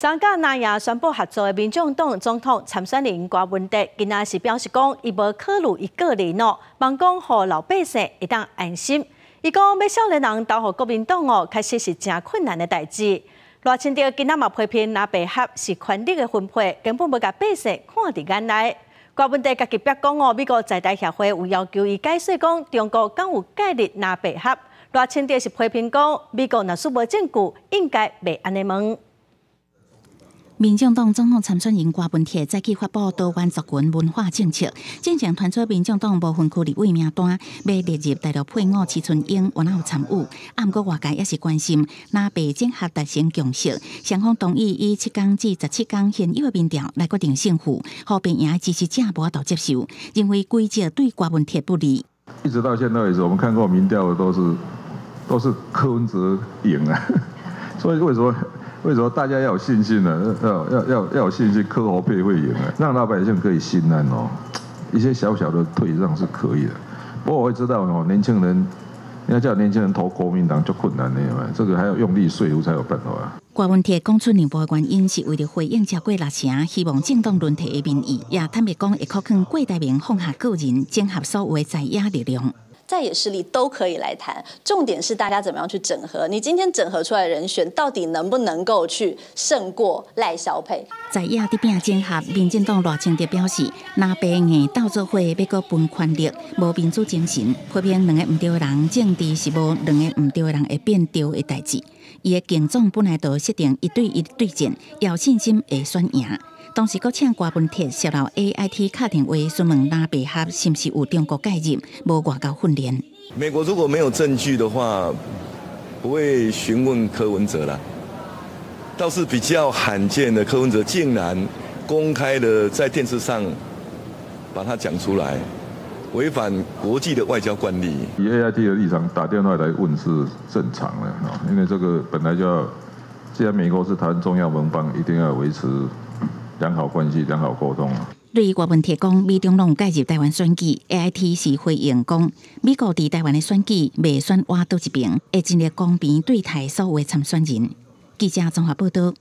昨佮藍營宣布合作的民眾黨總統參選人柯文哲，今仔是表示講，伊無考慮伊個人哦，望講予老百姓會當安心。伊講欲少年人投予國民黨哦，確實是誠困難的代誌。賴清德今仔嘛批評藍白合是權力的分配，根本無共百姓看佇眼內。柯文哲家己煏講哦，美國在台協會有要求伊解說講，中國敢有介入藍白合。賴清德是批評講，美國若是無證據，應該袂按呢問。民進黨總統參選人柯文哲早起發布多元族群文化政策，進前傳出民進黨無分區立委名單欲列入大陸配偶徐春英，有哪有參與？啊，毋過外界也是關心，藍白整合達成共識，雙方同意以7天至17天現有的民調來決定勝負，予變贏的支持者無法度接受，認為規則對柯文哲不利。一直到現在為止，我們看過民調的都是柯文哲贏啊，所以為什麼大家要有信心呢？要有信心，柯侯配會贏啊，讓老百姓可以心安哦。一些小小的退讓是可以的，不過我會知道哦，年輕人你要叫年輕人投國民黨就困難的嘛，這個還要用力說服才有辦法啊。柯文哲講出讓步的原因是為著回應超過六成希望政黨輪替的民意，也坦白講會考慮郭台銘放下個人，整合所有的在野力量。在野勢力都可以來談，重點是大家怎麼樣去整合。你今天整合出來的人選，到底能不能夠去勝過賴蕭配？在野佇拼整合，民進黨賴清德表示，藍白硬鬥做伙欲閣分權力，無民主精神，批評兩个毋對的人，政治是無兩个毋對的人會變對的代誌。伊的競總本來就設定一對一對戰，有信心會選贏。當時閣請柯文哲接到 AIT 敲電話詢問藍白合是毋是有中國介入，無外交訓練。美國如果沒有證據的話，不會詢問柯文哲啦。倒是比較罕見的，柯文哲竟然公開的在電視上把它講出來，違反國際的外交慣例。以 AIT 的立場打電話來問是正常的，因為這個本來就要，既然美國是台灣重要盟邦，一定要維持良好關係、良好溝通。對於柯文哲講，美中攏介入台灣選舉，AIT 是回應講，美國佇台灣的選舉袂選倚佗一邊，會盡力公平對待所有參選人。記者綜合報道。